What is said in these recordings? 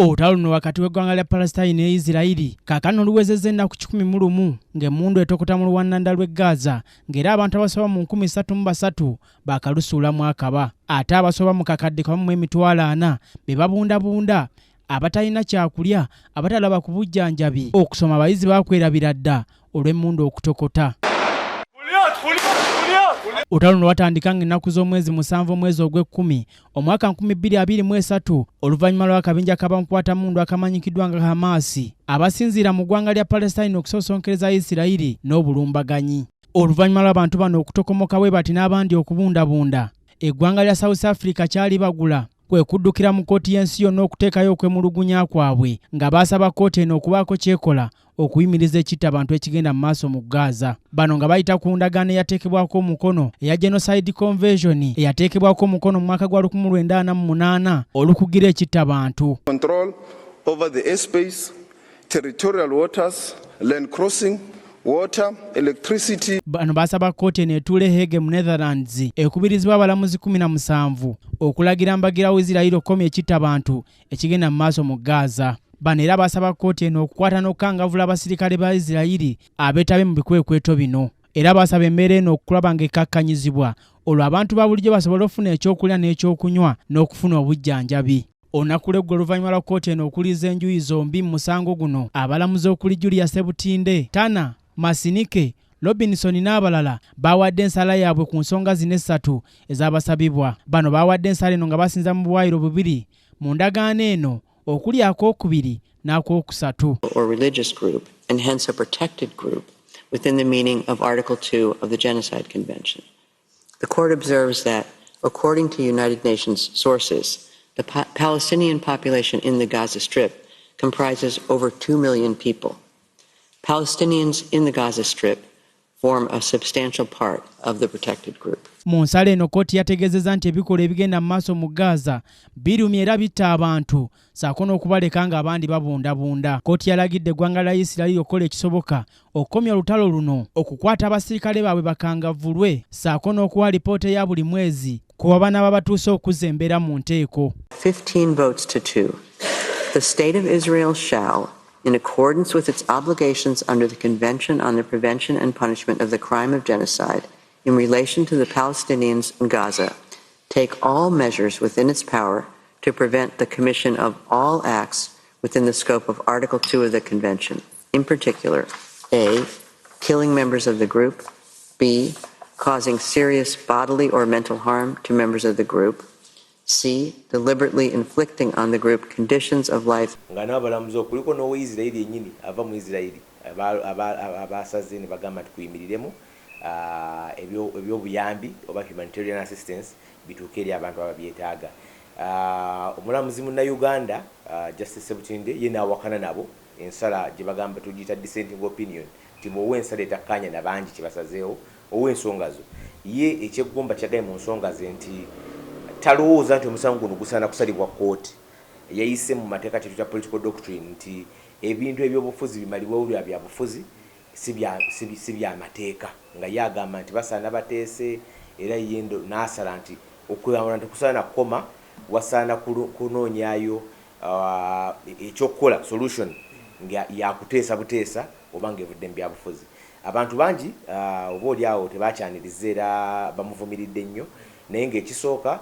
Olutalo luno wakati w'eggwanga lya Palestine ne Isirayiri kaakano luwezezza ennaku 101 ng'emmundu etokota mu luwannanda lw'e Gaza, ng'era abantu abasoba mu 3,003 baakalusuulamu akaba, ate abasoba mu 1,400 be babundabunda, abatalina kyakulya, abatalaba ku bujjanjabi, okusoma abayizi bakwerabira dda olw'emmundu okutokota. Olutalo luno lwatandika ng'ennaku z'omwezi 7 omwezi ogw'ekkumi omwaka 2023 oluvannyuma lw'akabinja k'abamukwatamundu akamanyikiddwa nga Hamas abasinziira mu ggwanga lya Palestine okusosonkereza Isirayiri n'obulumbaganyi. Oluvannyuma lw'abantu bano okutokomoka bwe bati n'abandi okubundabunda, eggwanga lya South Africa kyalibagula kwe kuddukira mu kkooti y'ensi yonna okuteekayo okwemulugunya kwabwe, nga baasaba kkooti eno okubaako ky'ekola okuyimiriza ekittabantu ekigenda mu maaso mu Gaza. Bano nga bayita ku ndagaano eyateekebwako omukono eya Genocide Convention eyateekebwako omukono mu mwaka gwa 1948 olukugira ekittabantu. Control over the airspace, territorial waters, land crossing, water, electricity. Bano baasaba kkooti eno etuule Hague mu Netherlands ekubirizibwa abalamuzi 17 okulagira mbagirawo Isirayiri okukomya ekittabantu ekigenda mu maaso mu Gaza. Bano era baasaba kkooti eno okukwata n'okukangavvula abasirikale ba Isirayiri abeetabye mu bikwekweto bino. Era baasaba embeera eno okulaba ng'ekkakkanyizibwa olwo abantu ba bulijjo basobole okufuna ekyokulya n'ekyokunywa n'okufuna obujjanjabi. Olunaku lw'eggulo oluvannyuma lwa kkooti eno okuwuliriza enjuyi zombi mu musango guno, abalamuzi okuli Julia Sebutinde, Tana, Masinike, Robinson n'abalala baawadde ensala yaabwe ku nsonga zino essatu ez'abasabibwa. Bano baawadde ensala eno nga basinza mu buwaayiro bubiri mu ndagaano eno okuli akookubiri n'akookusatu. Or religious group and hence a protected group within the meaning of Article 2 of the Genocide Convention. The court observes that, according to United Nations sources, the Palestinian population in the Gaza Strip comprises over 2 million people. Palestinians in the Gaza Strip form a substantial part of the protected group. Mu nsala eno kkooti yategeezezza nti ebikolwa ebigenda mu maaso mu Gaza birumya era bitta abantu ssaako n'okubaleka ng'abandi babundabunda. Kkooti yalagidde eggwanga lya Yisirayiri okukola ekisoboka okukomya olutalo luno, okukwata abasirikale baabwe bakangavvulwe ssaako n'okuwa alipoota eya buli mwezi ku banaaba batuuse okuzza embeera mu nteeko. 15 votes to 2. The State of Israel shall, in accordance with its obligations under the Convention on the Prevention and Punishment of the Crime of Genocide in relation to the Palestinians in Gaza, take all measures within its power to prevent the commission of all acts within the scope of Article 2 of the Convention, in particular, A, killing members of the group, B, causing serious bodily or mental harm to members of the group, C, deliberately inflicting on the group conditions of life. Nga n'abalamuzi okuliko n'oweisirairi yennyini ava mu Isirairi abasaze ne bagamba nti kuyimiriremu ebyobuyambi oba humanitarian assistance bituuke eri abantu ababyetaaga. Omulamuzi munnayuganda Justice Sebutinde ye n'awakana nabo ensala gye bagamba tugiyita dissenting opinion, nti bw'owa ensala etakkaanya na bangi kye basazeewo owa ensonga zo. Ye ekyeggomba kyagaye mu nsonga ze nti talowooza nti omusango guno gusaana kusalibwa kkooti. Yayise mu mateeka kye tuyita political doctrine, nti ebintu ebyobufuzi bimalibwewo lwa byabufuzi, si byamateeka, nga ye agamba nti basaana bateese. Era ye n'asala nti okulambula tekusaana kukoma, wasaana kunoonyayo ekyokukola, solution nga yakuteesa buteesa oba ng'evudde mu byabufuzi. Abantu bangi oba oli awo tebakyaniriza era bamuvumiridde nnyo, naye ng'ekisooka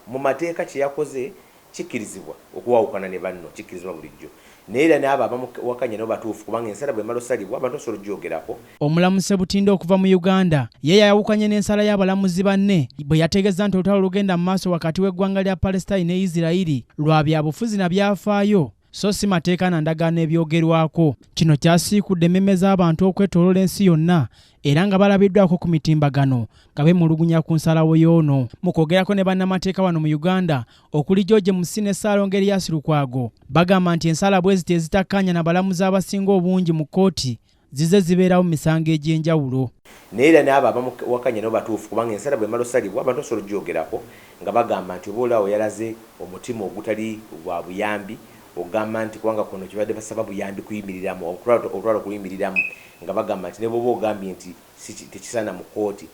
mu mateeka kye yakoze kikkirizibwa okuwawukana ne banno, kikkirizibwa bulijjo, naye era n'abo abamuwakanya nabo batuufu, kubanga ensala bwemala osalibwa abantu basobola ogyogerako. Omulamuzi Sebutinde okuva mu Uganda ye yayawukanye n'ensala y'abalamuzi banne bwe yategeeza nti olutalo lugenda mu maaso wakati w'eggwanga lya Palestine ne Isirayiri lwa byabufuzi na byafaayo, so si mateeka na ndagaano ebyogerwako. Kino kyasiikudde emmeme z'abantu okwetooloola ensi yonna, era nga balabiddwako ku mitimbagano nga beemulugunya ku nsalawo y'ono. Mu kwogerako ne bannamateeka wano mu Uganda okuli George Musi ne Ssaalongo Erias Lukwago, bagamba nti ensala bwe ziti ezitakkaanya na balamuzi abasinga obungi mu kkooti zize zibeerawo mu misango egy'enjawulo. Naye era n'abo abamuwakanya nabo batuufu, kubanga ensala bwemala osalibwa abantu basobola ogyogerako nga bagamba nti oba olaawo yalaze omutima ogutali gwa buyambi, ogamba nti kubanga kuno kibadde basaba buyambi kuyimiriramu, olutalo kuyimiriramu, nga bagamba nti ne bw'oba ogambye nti tekisaana mu kkooti,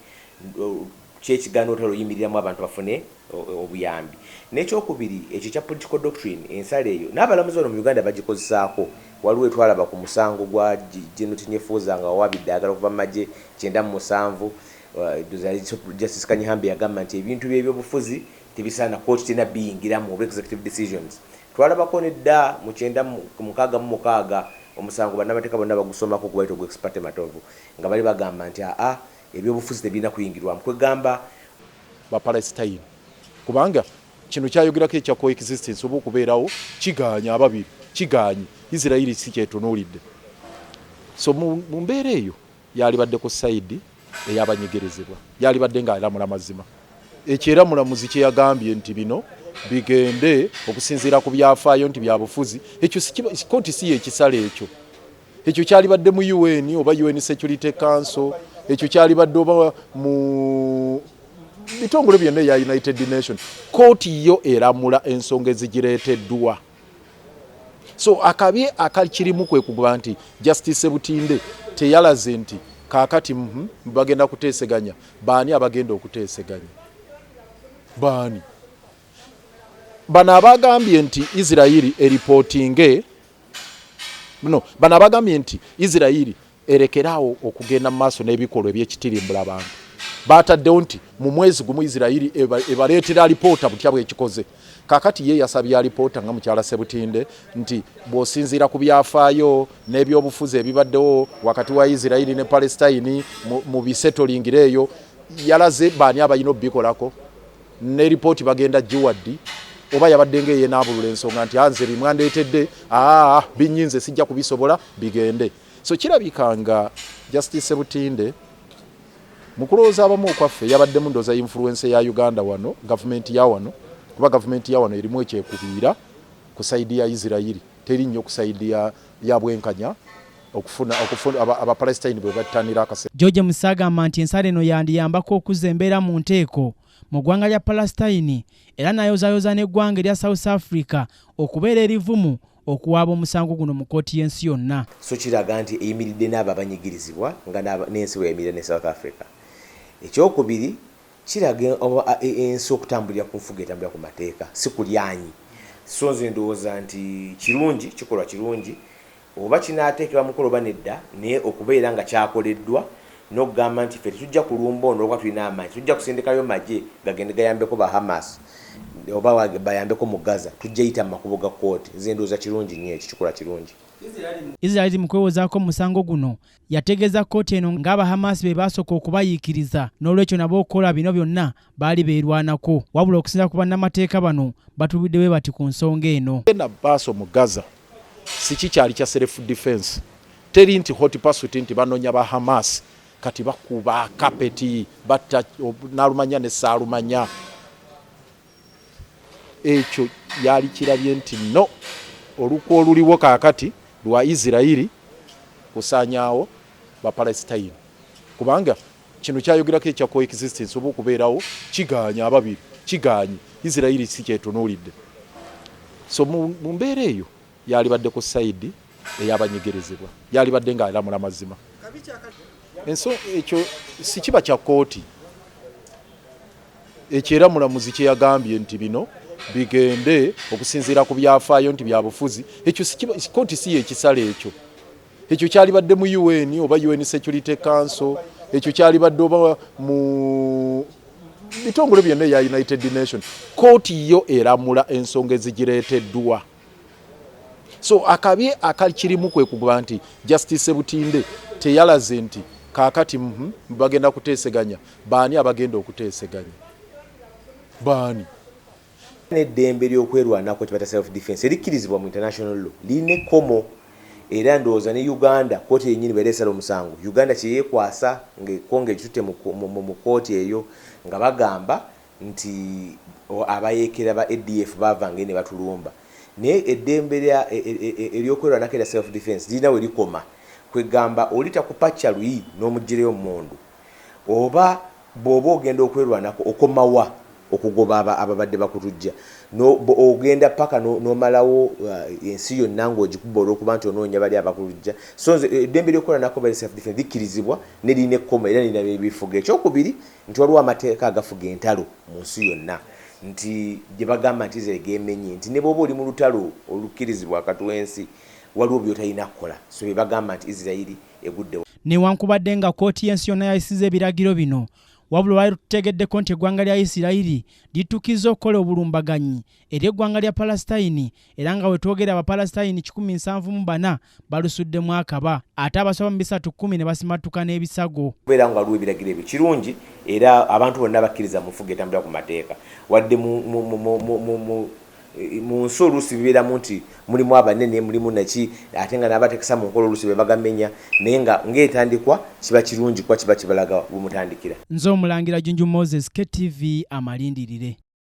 Kyekigaana olutalo oyimiriramu abantu bafune obuyambi. N'ekyokubiri, ekyo ekya political doctrine, ensala eyo n'abalamuzi bano mu Uganda bagikozesaako. Waliwo etwalaba ku musango gwa General Tinyefuza nga wawaabidde ayagala okuva mu magye 97, Justice Kanyehambe yagamba nti ebintu by'ebyobufuzi tebisaana, kooti terina biyingiramu oba executive decisions. Twalabako nedda mu 1966 omusango bannamateeka bonna bagusomako gubayita ogwa Ex parte Matovu, nga bali bagamba nti aa, ebyobufuzi tebirina kuyingirwamu, kwegamba Bapalestine, kubanga kino kyayogerako ekya coexistence oba okubeerawo kigaanye ababiri, kigaanye Isirayiri si kyetunuulidde. So mu mbeera eyo yalibadde ku side ey'abanyigirizibwa, yalibadde ng'alamula mazima. Ekyo era mulamuzi kye yagambye nti bino bigende okusinziira ku byafaayo nti byabufuzi, ekyo kooti si yekisala ekyo. Ekyo kyalibadde mu UN oba UN Security Council, ekyo kyalibadde oba mu bitongole byonna eya United Nation. Kooti yo eramula ensonga ezigireeteddwa. So akabi akakirimu kwe kuba nti Justice Butinde teyalaze nti kaakati bagenda kuteeseganya. Baani abagenda okuteeseganya? Baani bano abagambye nti Isirayiri eripootinge? No, bano abagambye nti Isirayiri erekeraawo okugenda mu maaso n'ebikolwa eby'ekitirimbula abantu, bataddewo nti mu mwezi gumu Isirayiri ebaleetera alipoota butya bwekikoze. Kakati ye yasabye alipoota nga mukyala Sebutinde nti bw'osinziira ku byafaayo n'ebyobufuzi ebibaddewo wakati wa Isirayiri ne Palestine mu bisetolingira eyo, yalaze baani abalina obikolako ne ripooti bagenda giwaddi, oba yabadde ng'eyenaabulula ensonga nti anze bimwandeetedde aa binnyinze sijja kubisobola bigende. So kirabika nga Justice Butinde mu kulowooza abamu okwaffe yabaddemu ndowooza influence ya Uganda wano, gavumenti ya wano, kuba gavumenti ya wano erimu ekyekubiira ku side ya Isirayiri, teri nnyo ku side ya bwenkanya okufuna Abapalestine bwe battanira akase. George Musa agamba nti ensala eno yandiyambako okuzza embeera mu nteeko mu ggwanga lya Palestine, era n'ayozaayoza n'eggwanga erya South Africa okubeera erivumu okuwaaba omusango guno mu kkooti y'ensi yonna. So kiraga nti eyimiridde n'abo abanyigirizibwa nga n'ensi bwe yayimirira ne South Africa. Ekyokubiri, kiraga ensi okutambulira ku nfuga etambulira ku mateeka, si kulyanyi. So nze ndowooza nti kirungi, kikolwa kirungi, oba kinaateekebwa mu nkola oba nedda, naye okubeera nga kyakoleddwa n'okugamba nti ffe tetujja kulumba ono olwokuba tulina amaanyi, tetujja kusindikayo magye gagende gayambeko ba Hamas oba bayambeko mu Gaza, tujja yita mu makubo ga kkooti. Nze ndowooza kirungi nnyo, ekyo kikolwa kirungi. Israel mu kwewozaako mu musango guno yategeeza kkooti eno ng'aba Hamas be baasooka okubayiikiriza, n'olwekyo nabo okukola bino byonna baali beerwanako. Wabula okusinziira ku bannamateeka bano batubidde bwe bati ku nsonga eno. Genda maaso mu Gaza si kikyali kya self defense, teri nti hot pursuit nti banonya ba Hamas kati bakuba kapeti batta nalumanya ne saalumanya. Ekyo yali kirabye nti no olukwe oluliwo kaakati lwa Isirayiri kusaanyaawo Bapalestine, kubanga kino kyayogerako ekya coexistence oba okubeerawo kigaanye ababiri, kigaanye Isirayiri si kyetunuulidde. So mu mbeera eyo yalibadde ku side ey'abanyigirizibwa, yalibadde ng'alamula mazima. Ekyo si kiba kya kkooti, ekyo era mulamuzi kye yagambye nti bino bigende okusinziira ku byafaayo nti byabufuzi, ekyo kooti si yekisala ekyo. Ekyo kyalibadde mu UN oba UN Security Council, ekyo kyalibadde oba mu bitongole byonna eya United Nation. Kooti yo eramula ensonga ezigireeteddwa. So akabi akakirimu kwe kuba nti Justice Butinde teyalaze nti kaakati bagenda kuteeseganya. Baani abagenda okuteeseganya? Baani? N'eddembe ly'okwerwanako kye bayita self defense erikkirizibwa mu international law lirina ekkomo, era ndowooza ne Uganda kkooti yennyini bw'era esala omusango, Uganda kye yeekwasa ng'ekkonga ekitutte mu kkooti eyo nga bagamba nti abayeekera ba ADF baavanga eri ne batulumba, naye eddembe ery'okwerwanako erya self defense lirina we likoma, kwegamba oli takupacca luyi n'omuggyirayo mmundu, oba bw'oba ogenda okwerwanako okoma wa? Okugoba ababadde bakutujja, ogenda paka n'omalawo ensi yonna ng'ogikuba olw'okuba nti onoonya bali abakutujja. So nze eddembe ly'okukola nako bali self defense likkirizibwa, nerina ekkomo era nirina ebifuga. Ekyokubiri nti waliwo amateeka agafuga entalo mu nsi yonna, nti gye bagamba nti Israel gemenye, nti ne bw'oba oli mu lutalo olukkirizibwa wakati w'ensi, waliwo by'otalina kukola. So bye bagamba nti Isirairi eguddewo. Newankubadde nga kkooti y'ensi yonna yayisiza ebiragiro bino, wabula olwali tutegeddeko nti eggwanga lya Isirayiri lituukizza okukola obulumbaganyi eri eggwanga lya Palestine, era nga wetwogera Abapalasitayini 174 balusuddemu akaba, ate abasoba mu 310 ne basimattuka n'ebisago. Kubeera nga waliwo ebiragiro ebyo kirungi, era abantu bonna bakkiriza mu nfuga etambulira ku mateeka, wadde mu nsi oluusi bibeeramu nti mulimu abanene, mulimu naki, ate nga n'abateekesa mu nkola oluusi be bagamenya, naye nga ng'etandikwa kiba kirungi kuba kiba kibalaga bwe mutandikira. Nze Omulangira Junju Moses, KTV Amalindirire.